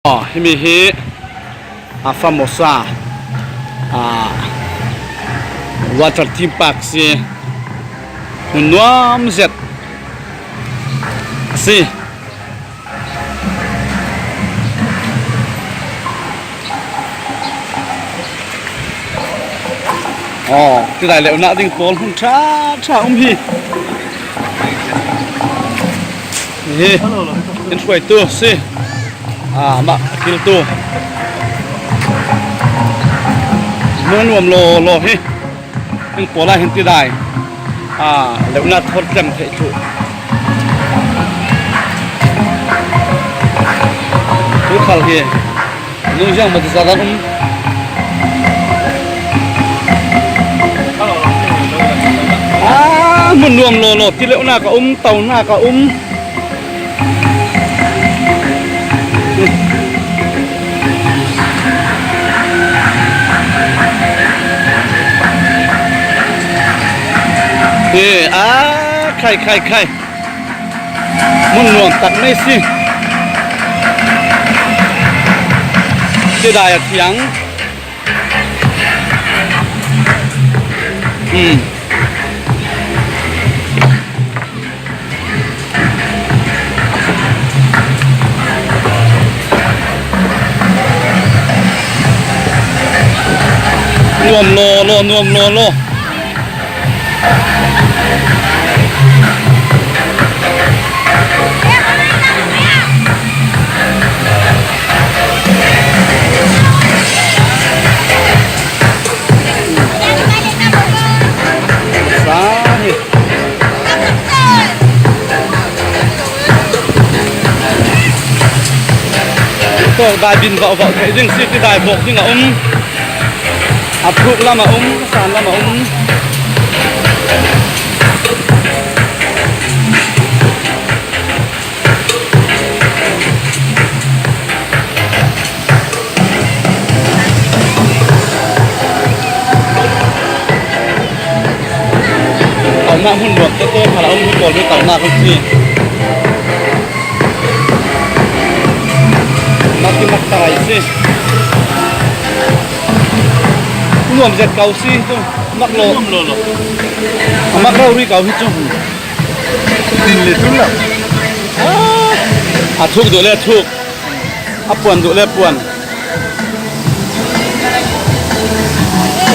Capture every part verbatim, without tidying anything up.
Aw, himi hi a Famosa, a, water theme park si, hmun nuam zet si. Aw, tidai leuhnâk ding pawl hmun ṭha ṭha um hi. Hi, in hruaitu si. A, mah a kiltu. Hmun nuam law law hi. Heng pawlah hin tidai, a, leuhnâk thawn tlem theih thluh. Tu khal hi nung ziang maw ti zat an um. A, hmun nuam law law, ti leuhnâk a um, taunâk a um. Hi, a, khai, khai, khai. Hmun nuam tak mai si. Tidai a thiang. Hmm. Nuam law law, nuam law law. Sa hi. Tawk dai bin vauh vauh theih ding si, tidai bawk ding a um. A thuk lam a um, a san lam a um. Taunâk hmun nuam tete khal a um hi pawl hi taunâk an si. Mak hi mak tak ai si. Nuam zet kau si chu. Mak law. Nuam law law. A mak rau rui kau hi chu. Din le tun lo. A thuk duh le thuk. A puan duh le puan.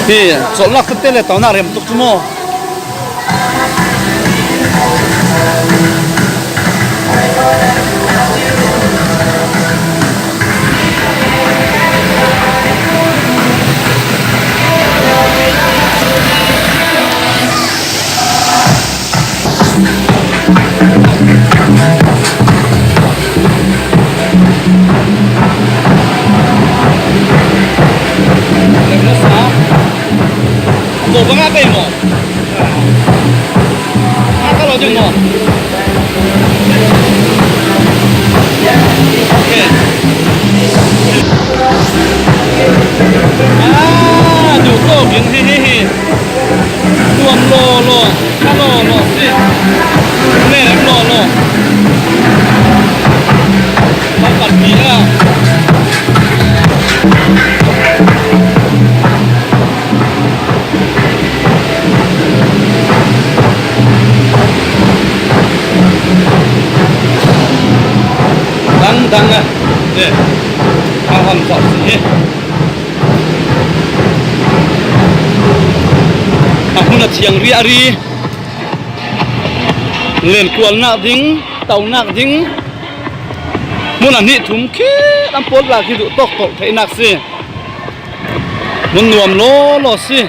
Hi, chawlhnak tete le taunâk rem tuk chu maw. Zo bang a bei maw? A ka lo ding maw? Okay. A, duh tawk in hi, hi, hi. Nuam law law, a law law si. Lem law law. Ka pat ni a. Dang dang a. Eh. A hon sa si. A hmun a thiang ri a ri. Lenkualnâk ding, taunâk ding. Hmun a hnih thum khi lam pawl lak hi duh tawk tawk theihnâk si. Hmun nuam law law si.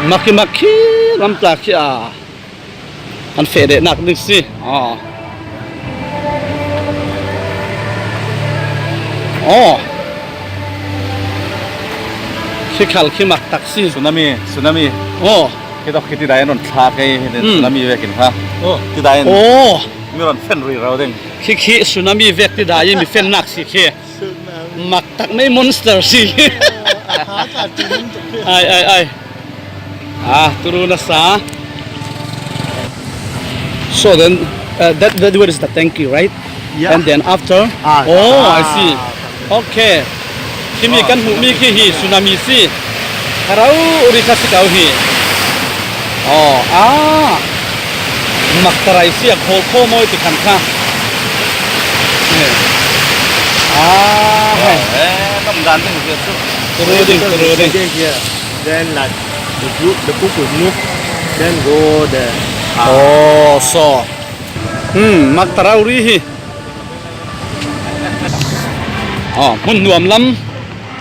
Mak hi mak khi lam tlak khi a. An feh dehnâk ding si. Aw. Aw. Khi khal khi mak tak si. Tsunami, tsunami. Aw. Khi tawk khi tidai an rawn thlak ei, hmm, tsunami vekin kha. Aw. Tidai an. Aw. Mi rawn fen rui rau ding. Khi khi tsunami vek tidai mi fennâk si khi. Mak tak mai monster si. Ai, ai, ai. Ah, turu nasa. So then, uh, that, that where is the tanky, right? Yeah. And then after? Ah, oh, I ah, see. Okay. Khi mi kan hmuh mi khi hi tsunami si. Kha rau ri kha si kau hi. Oh, ah. Maktarai si a khawl khaw mawi ti khan kha. Eh. Ah, oh, hai. Eh, tam dan ding hi chu. Turu ding, turu ding. Here. Then like the group, the cook will move, then go there. Ah. Oh, so. Hmm, Maktarai ri hi. Oh, hmun nuam lam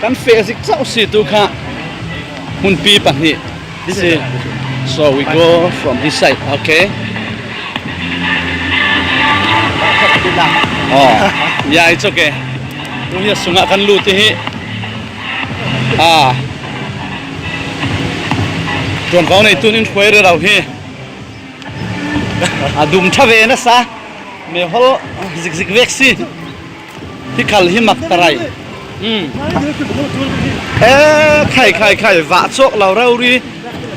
kan feh zik chauh si tu kha. Hmunpi pahnih si. So we go from this side, okay? Oh, yeah, it's okay. Tu hi a sungah kan lut hi. Ah. Ṭuanvo nei tu'n in hruai rero hi. A dum ṭha ve nasa. Mehol zik zik vek si. Hi khal hi Maktarai. Hmm. Eh, khai, khai, khai. Vah chawk lo rori.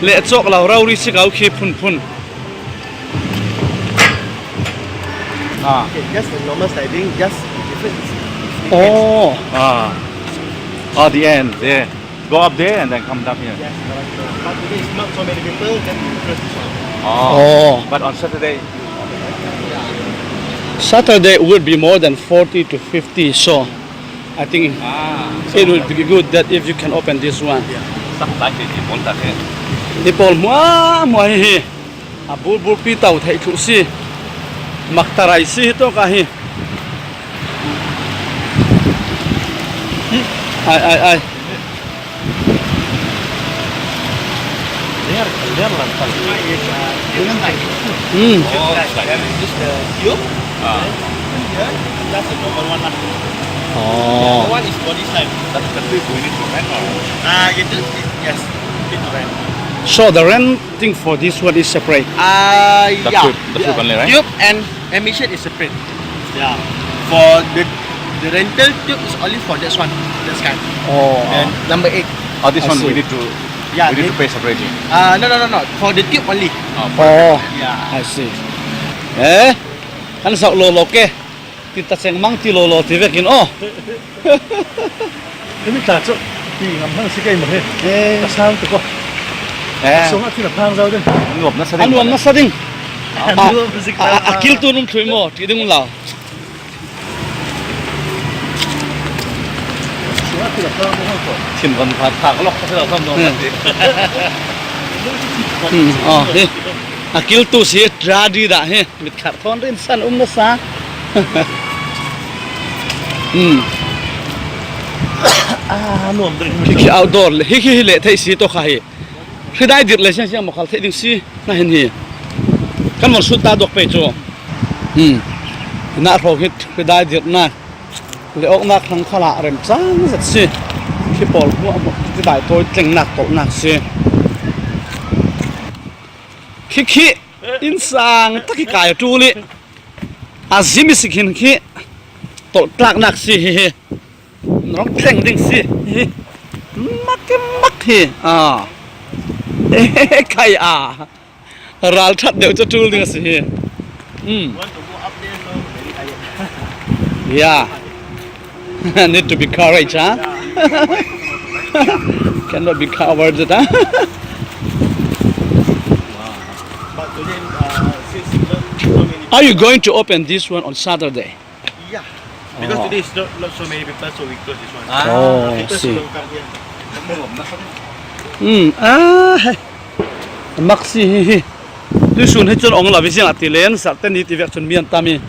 Leh chawk lo rori si kau khi phun phun. Ah. Okay, just a normal sliding, just different. Oh. Ah. Oh, the end, yeah. Go up there and then come down here. Yes, correct. But today is not so many people, then we close this one. Oh. Oh. But on Saturday? Saturday would be more than forty to fifty, so I think, ah, it would be good that if you can open this one. Yeah. Sak tak hi, i pawl tak hi. I pawl hmuah hmuah hi hi. A bul bulpi tau theih thluh si. Maktarai si hi tawk a hi. Ai, ai, ai. Hmm. Oh. That's the big we need to rent or? Ah, it is, it, yes, need to rent. So the rent thing for this one is separate? Uh, the yeah. Tube, the tube only, right? Tube and emission is separate. Yeah. For the, the rental tube is only for this one, this kind. Oh. And number eight. Oh, this one we need to, yeah, we need to pay separately. Uh, no, no, no, no. For the tube only. Oh, for the tube. Yeah. I see. Eh? Kan sau lo lo ke? Ti ta cheng mang ti lo lo ti vekin aw. Hemi tla chu ti ngam hang si kei maw hi. Eh. Ka sang te ko. Eh. Sung a thil a phang zau den. Nuam nasa ding. A nuam nasa ding. A, a, a, a kil tu num thui maw ti ding lau. Sung a thil a phang zau ko. Thin van phat thak lok ka thil a phang zau. Hmm. Hmm, aw, hi. A kil tu si tra di dah hi. Mit kharh thawn rinsan um nasa. Hmm. Ah, nuam deuh. Khi khi outdoor le, hi khi hi leh theih si tawh kha hi. Hridai dirh le siang siang maw khal theih ding si na hin hi. Kan von sut ta dawk pei chu. Hmm. Nahrawk hi hridai dirhna. Le awknak hrang khalah remchang zet si. Khi pawl hmuah hmuah ti dai tawi tlengnak tawlhnak si. Khi khi. Innsang tak hi kai a ṭul i a zim i sik hin khi tawlh tlaknak si hi hi. Nong thleng ding si hi. Mak i mak hi. A. E khai a. Ral ṭhat deuh chu ṭul ding a si hi. Hmm. Ya. Need to be courage, huh? Cannot be coward, huh? Are you going to open this one on Saturday? Yeah. Because today is not, not so many people, so we close this one. Ah, oh, I see. People still don't come here. Hmm, ah, hai. Mak si hi hi. Tuisun hi chun ong lo i ziang a ti len, Saturday ni ti vek chun mi an tam i.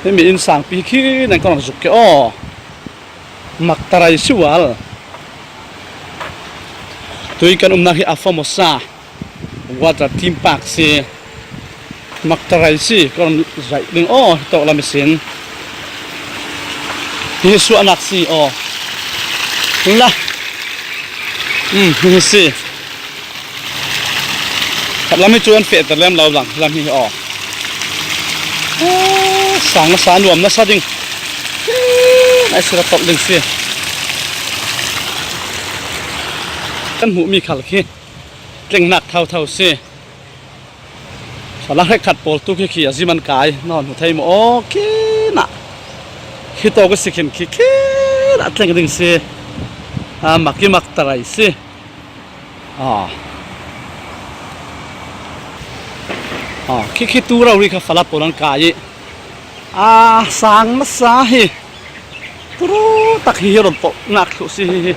Hemi innsangpi khi nang ka rawn zuk ke aw. Maktarai si ual. Tui kan umna hi a Formosa Water Theme Park si. Maktarai si ka rawn zaih ding aw, hi tawk lam i sin. Hi suahnak si aw. La. Hmm, hi si. Khat lam hi chu an feh ta lem lo lang, lam hi aw. Ah, sang nasa, nuam nasa ding. Nai sira tawlh ding si. Kan hmuh mi khal khi tlengnak thau thau si. Fala hrekkhat pawl tu khi khi a zim an kai, na hon hmu thei maw? Aw, khinah. Khi tawk a si khin khi khinah thleng ding si. A, mak i mak tarai si. A. A, khi khi tu rori kha fala pawl an kai i. A, sang masa hi. Turu tak hi hi ron pawh ngak thluh si hi hi.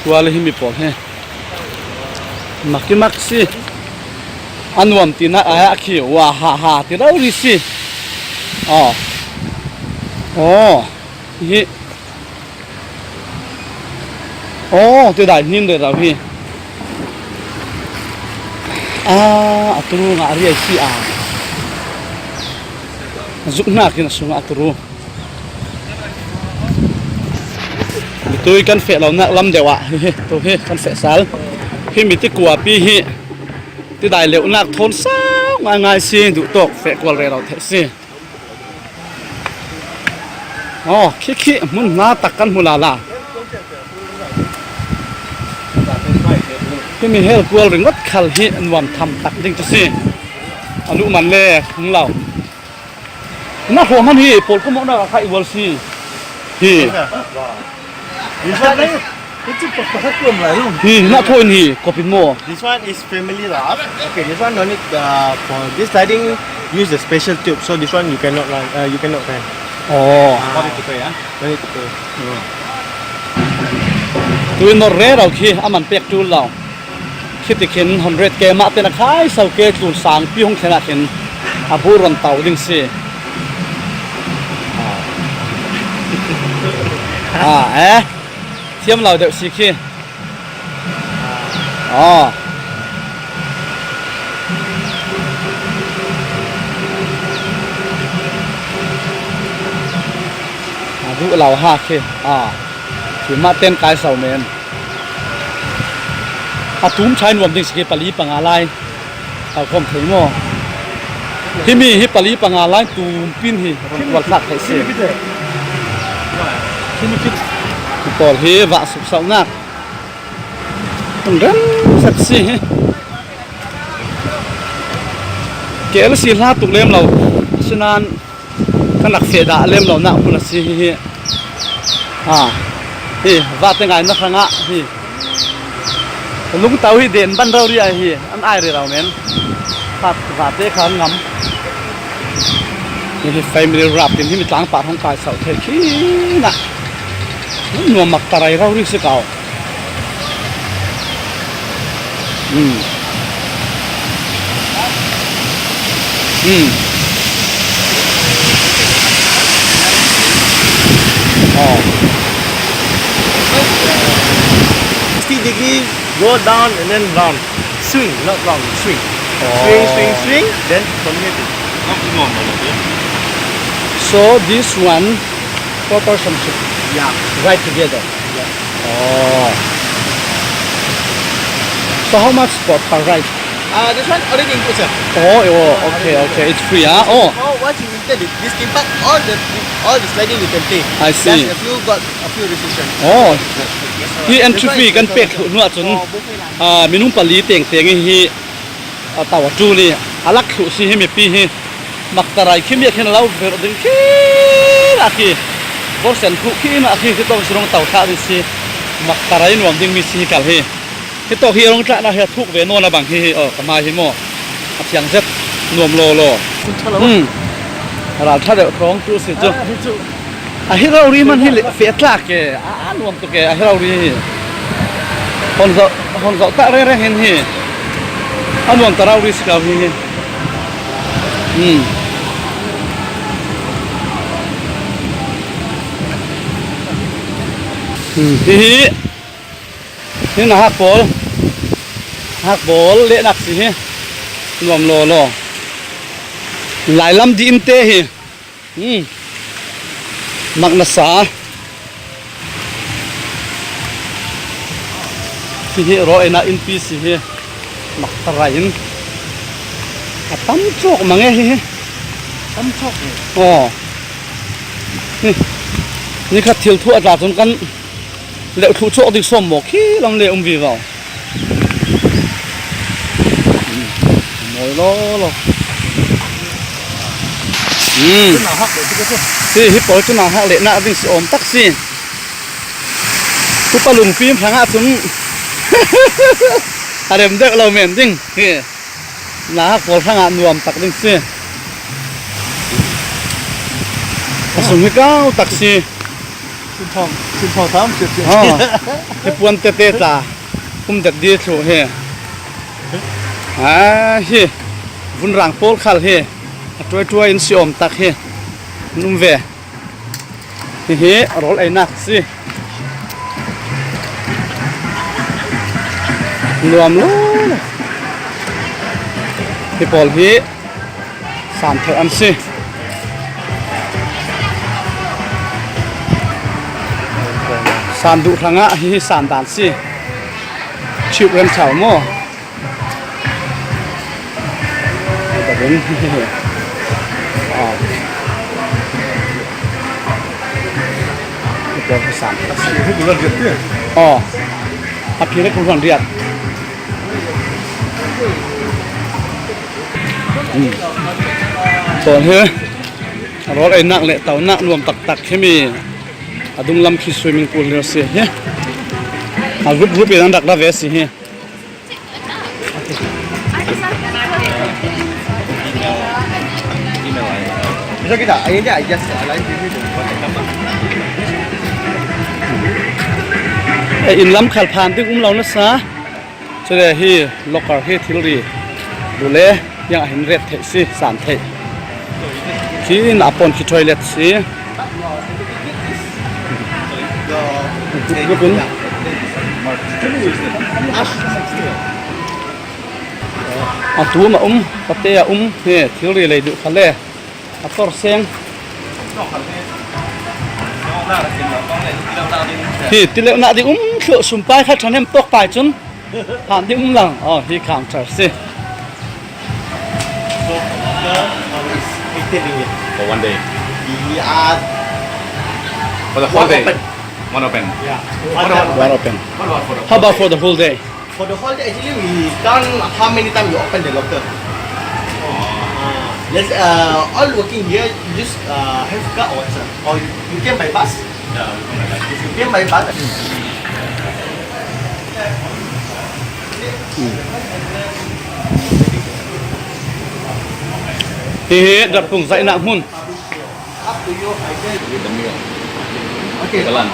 Tual hi mi pawl hi. Mak i mak si. A nuam tina a khi wa ha ha ti rori si. Aw. Aw. Hi. Aw, ti dai hnin rero hi. A, a turu ngah riai si a. Zuk hnakin a sungah a turu. Mitui kan feh lo nak lam deuh ah hi hi, tu hi kan feh sal. Hi mi ti kuapi hi. Ti dai leuh nak thawn sau ngai ngai si, duh tawk feh kual rero thei si. Aw, khi khi hmun hna tak kan hmu lala. Hi mi hel kual ringawt khal hi nuam tham tak ding tu si. A luh man le hung lo. Na hrawm han hi, pawl ka mawhnak a khai ual si. Hi. This one is, hi, na thaw in hi, kopin maw? This one is family wrap. Okay, this one no need, uh, for this sliding, use the special tube. So this one you cannot run, uh, you cannot run. Oh. Ah. No need to pay, ah? No need to pay. Tuin no rero khi a man pek tul lo. Khi tikhin hundred ke mah ten a khai sau ke tlun sangpi hong khen ah khin a bu ron tau ding si. Ah, eh. Thiam lo deuh si khi. Ah. A duh lo ha khi. Ah. Khi mah ten kai sau men. A tum chai nuam ding si khi pali panga lai. Tau khawm thei maw? Hi mi hi pali panga lai tum pin hi ron kual thlak thei si. Hi mi kit. Hi pawl hi vah suk sauh nak. Tung rem zat si hi. K L C hla tuk lem lo. Sinan Kan rak feh dah lem lo nak hmun a si hi hi. Ha. Hi, vate ngaina hrangah hi. Lungtau hi den ban rori a hi. An ai rero men. Khat vate kha an ngam. Hi hi family wrap in hi mi tlang pah hong kai sau thei khin ah. Nuam mak ta rai rau ri si kau. Hmm. Hmm. Oh. Sixty degree, go down and then round. Swing, not round, swing. Oh. Swing, swing, swing, then continue to. So this one, four person should, yeah, ride together. Yeah. Oh. So how much for per ride? Uh, this one already includes, sir. Oh, oh, okay, okay. It's free, ah. Oh. Oh, once you enter the, this theme park, all the, all the sliding you can play. I see. Just a few, got a few restrictions. Oh. Yes, sir. Hi entry fee kan pek thluh hnuah cun, ah, minung pali tengteng hi a tau a ṭul i a lak thluh si hi mipi hi. Maktarai khi mi a khin a lo verh ding khi a khi. Bawrsen thluh khi mah a khi, khi tawng si rong tau thlah ding si. Maktarai nuam ding mi si hi kal hi. Hi tawk hi a rong tlahna hi a thuk ve nawn a bang hi hi, aw, ka hmai hi maw? A thiang zet, nuam law law. Hmm. A ral ṭha deuh hrawng tu si cu. A hi rori man hi le feh tlak e, a, a nuam tuk e, a hi rori hi. Hon zoh, hon zoh ta reng reng hin hi. A nuam ta rori si kau hi hi. Hmm. Hmm. Hi hi. Hi na hak pawl. Hak pawl lehnak si hi. Nuam law law. Lailam dih in te hi. Hmm. Mak na sa. Hi hi raw ena in pi si hi. Mak ta rai in. A tam cawk mang e hi hi. Tam cawk hi. Aw. Hi. Ni khat thil thu a tla cun kan Leuh thluh cawk ding sawm maw khi lam le um vivo. Oi lo lo. Hmm. Hi, hi pawl cu na hak le na ding si awm tak si. Upa lungfim hrangah cun a rem deuh lo men ding hi. Na hak pawl hrangah nuam tak ding si. A sung hi kau tak si. Sinthawng, sinthawng tam si. Ha. Hi puan tete tla. Kum det di thluh hi. Ah, hi vunrang pawl khal hi a ṭuaiṭuai in si awm tak hi an um ve. Hihi rawl einak si. Nuam lo. Hi pawl hi san theuh an si. San duh hrangah hihi san dan si. Cheap rental maw? Hi ta ding. Ah. Hi pawl hi san. Oh. A phi le kul hluan riat. Hmm. Pawl hi rawl einak le taunak nuam taktak hi mi a dunglam khi swimming pool hi si hi. A group group in an rak ra ve si hi. Eh, inn lam khal phan ding um lo nasa. Cule hi locker hi thilri duh le hiang ah hin ret theih si, san theih. Khi na a pawn khi toilet si. Group in a tum a um, pate a um hi thilri lei duh kha le a tor seng. Hi tileuhnak ding um thluh sumpai kha ṭhahnem tawk pai cun. Hlan ding um lang. Oh, hi counter si. So, for the, uh, it's eighty ringgit. For one day? Yeah. For the whole day? One open. One open? Yeah. What about, one open. What about for the whole day? How about for the whole day? For the whole day, actually, we count how many times you open the locker. Uh, yes, uh, all working here, you just, uh, have car or what, sir? Or you, you came by bus? Yeah, we come like that. If you came by bus, Hihi darpung zaihnak hmun. Okay. The lunch.